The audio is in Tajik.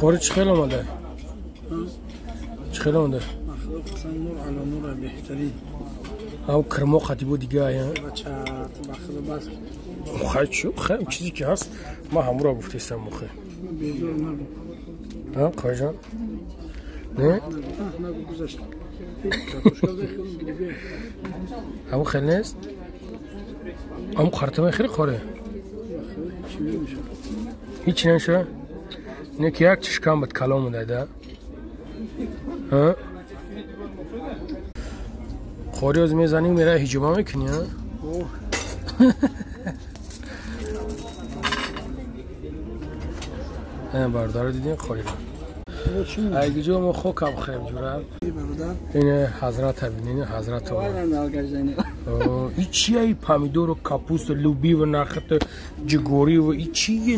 Қори чӣ хел омада? Чӣ хел омада? Нур ало нур, беҳтарин. Ҳам кирмо қатибо дига ая. Хай, чӣ хай, чизе ки ҳаст, ман ҳамуро гуфтестам мухе. Қориҷон, не, ҳамун хел нест, ҳамун қарта мехӯри, қоре? Ҳичи намешава, не ки як чишкам бад калом дада. Қори оз мезанӣ, мера ҳиҷоба мекунӣ. Бардара дидин қориро? Айгиҷо мо хокам хем ҷура. Ин ҳазрата бинин, ҳазрата. И чия? И помидору, капуста, лубива, нахата, ҷигориву и чие?